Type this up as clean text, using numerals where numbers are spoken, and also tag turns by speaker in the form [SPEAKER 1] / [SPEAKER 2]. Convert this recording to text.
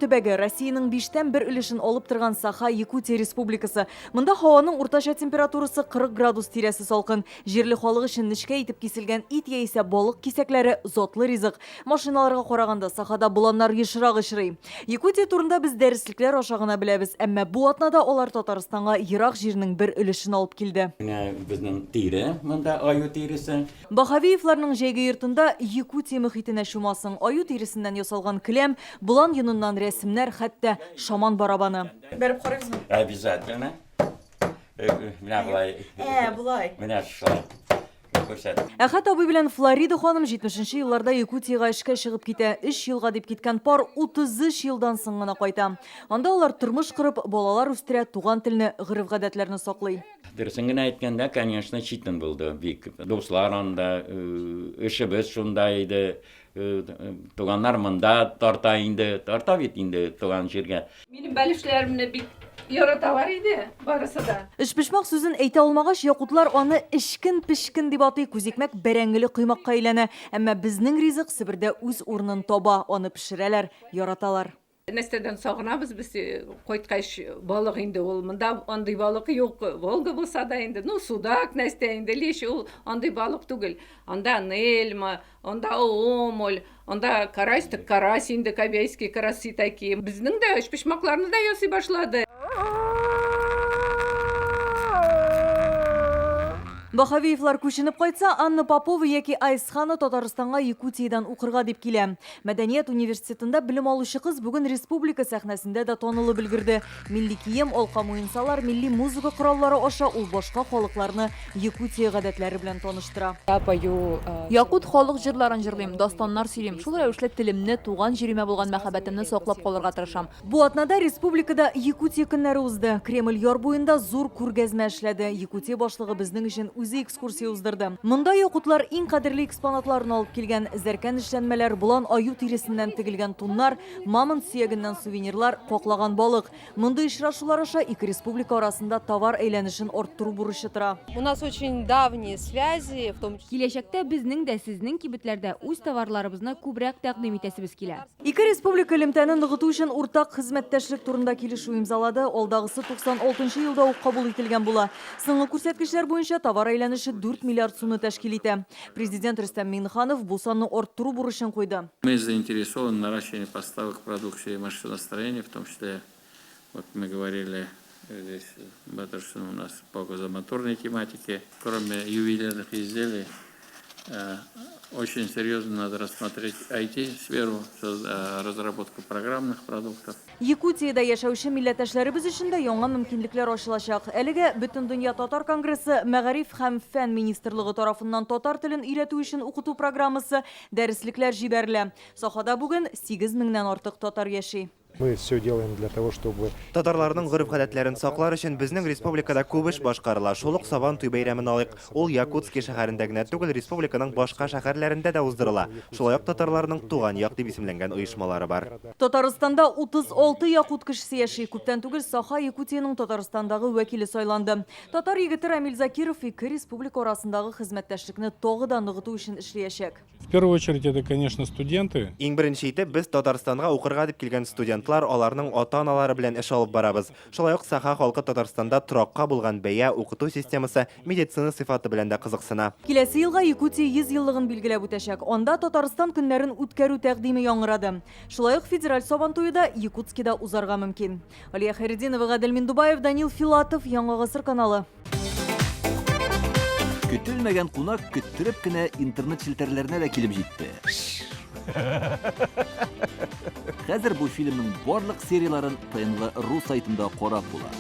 [SPEAKER 1] төбәге, Россиянең биштән бер өлешен алып торган Саха, Якутия Республикасы. Монда һаваның уртача температурасы 40 градус тирәсе салкын. Җирле халык өчен нечкә итеп киселгән ит яисә балык кисәкләре, затлы ризык. Машиналарга караганда, Сахада боланнар ешрак очрый. Якутия турында без дәреслекләр аша гына беләбез, әмма бу атнада алар Татарстанга ерак җирнең бер өлешен алып килде.
[SPEAKER 2] Менә безнең тире монда, аю тиресе.
[SPEAKER 1] Баһавиевларның җәйге йортында Якутия мохитенә чумасың, аю тиресеннән ясалган келәм, болан йоныннан рәсемнәр, хәтта шаман барабаны.
[SPEAKER 2] Бәреп карыйбызмы? Обязательно. Менә болай.
[SPEAKER 1] Ә, болай.
[SPEAKER 2] Менә шулай. Күрсәт.
[SPEAKER 1] Әхәт абый белән Флорида ханым 70 нче елларда Якутиягә эшкә чыгып китә. Өч елга дип киткән пар 33 елдан соң гына кайта. Анда алар тормыш корып, балалар үстерә, туган телне, гореф-гадәтләрне саклый.
[SPEAKER 2] Дөресен генә әйткәндә, конечно, читен булды бик. Дуслар анда, эшебез шунда иде. Туганнар монда тарта инде, тарта бит инде туган җиргә.
[SPEAKER 3] Минем бәлешләремне бик яраталар иде барысы да.
[SPEAKER 1] Өчпочмак сүзен әйтә алмагач, якутлар аны эчкен-печкен дип атый, күзикмәк бәрәңгеле коймакка әйләнә. Әмма безнең ризык Себердә үз урынын таба, аны пешерәләр, яраталар.
[SPEAKER 3] Нәрсәдән сагынабыз без кайткач, балык инде ул. Монда андый балык юк. Волга булса да инде, ну, судак нәрсә инде, лещ ул андый балык түгел. Анда нельма, анда омуль, анда карась так карась инде, кобяйские караси такие. Безнең дә өчпочмакларны да ясый башлады.
[SPEAKER 1] Баһавиевлар күченеп кайтса, Анна Попова яки Айсхана Татарстанга Якутиядән укырга дип килә. Мәдәният университетында белем алучы кыз бүген республика сәхнәсендә дә танылып өлгерде. Милли кием, алка-муенсалар, милли музыка кораллары аша ул башка халыкларны Якутия гадәтләре белән таныштыра.
[SPEAKER 4] Якут халык җырларын җырлыйм, дастаннар сөйлим. Шул рәвешле телемне, туган җиремә булган мәхәббәтемне саклап калырга тырышам.
[SPEAKER 1] Бу атнада республикада Якутия көннәре узды. Кремль яр буенда зур күргәзмә эшләде. Якутия башлыгы безнең өчен үзе экскурсия уздырды. Монда якутлар иң кадерле экспонатларын алып килгән, зәркән эшләнмәләр, болан-аю тиресеннән тегелгән туннар, мамонт сөягеннән сувенирлар, каклаган балык. Мондый очрашулар аша ике республика арасында товар әйләнешен арттыру бурычы тора.
[SPEAKER 5] У нас очень давние связи, в том числе.
[SPEAKER 4] Киләчәктә безнең дә сезнең кибетләрдә үз товарларыбызны күбрәк тәкъдим итәсебез килә.
[SPEAKER 1] Ике республика элемтәне ныгыту өчен уртак хезмәттәшлек турында килешү имзалады. Алдагысы 96 нчы елда ук кабул ителгән була. Соңгы күрсәткечләр буенча товар әйләнеше 4 миллиард сумны тәшкил итә. Президент Рөстәм Миңнеханов бу санны арттыру бурычын куйды.
[SPEAKER 6] Мы заинтересованы в наращивании поставок продукции машиностроения, в том числе, вот мы говорили здесь, Батыршин у нас по газомоторной тематике, кроме ювелирных изделий, Очень серьезно надо рассмотреть IT-сферу, разработку программных продуктов.
[SPEAKER 1] Якутиядә яшәүче милләттәшләребез өчен дә яңа мөмкинлекләр ачылачак. Әлегә Бөтендөнья татар конгрессы, Мәгариф һәм фән министрлыгы тарафыннан татар телен өйрәтү өчен укыту программасы, дәреслекләр җибәрелә. Сахада бүген 8 меңнән артык татар яши.
[SPEAKER 7] Мы все делаем для того, чтобы.
[SPEAKER 8] Татарларның гореф-гадәтләрен саклар өчен безнең республикада күп эш башкарыла. Шул ук Сабан туй бәйрәмен алыйк. Ул Якутски шәһәрендә генә түгел, республиканың башка шәһәрләрендә дә уздырыла. Шулай ук татарларның Туган як дип исемләнгән оешмалары бар.
[SPEAKER 1] Татарстанда 36 якут кешесе яши. Күптән түгел Саха Якутиянең Татарстандагы вәкиле сайланды. Татар егете Рамил Закиров ике республика арасындагы хезмәттәшлекне тагы да ныгыту өчен эшлиячәк.
[SPEAKER 9] В первую очередь это, конечно, студенты.
[SPEAKER 8] Иң беренче итеп без Татарстанга укырга дип килгән студентлар, аларның ата-аналары белән эш алып барабыз. Шулай ук Саха халкы Татарстанда торакка булган бәя, укыту системасы, медицина сыйфаты белән дә кызыксына.
[SPEAKER 1] Киләсе елга Якутия 100 еллыгын билгеләп үтәчәк. Анда Татарстан көннәрен үткәрү тәкъдиме яңгырады. Шулай ук федераль Сабантуе да Якутскида узарга мөмкин. Алия Хәйретдинова, Гадел Миндубаев, Данил Филатов, Яңа Гасыр каналы.
[SPEAKER 10] Көтелмәгән кунак көттереп кенә интернет челтәрләренә дә килеп җитте. Хәзер бу фильмның барлык серияләрен ТНВ ру сайтында карап була.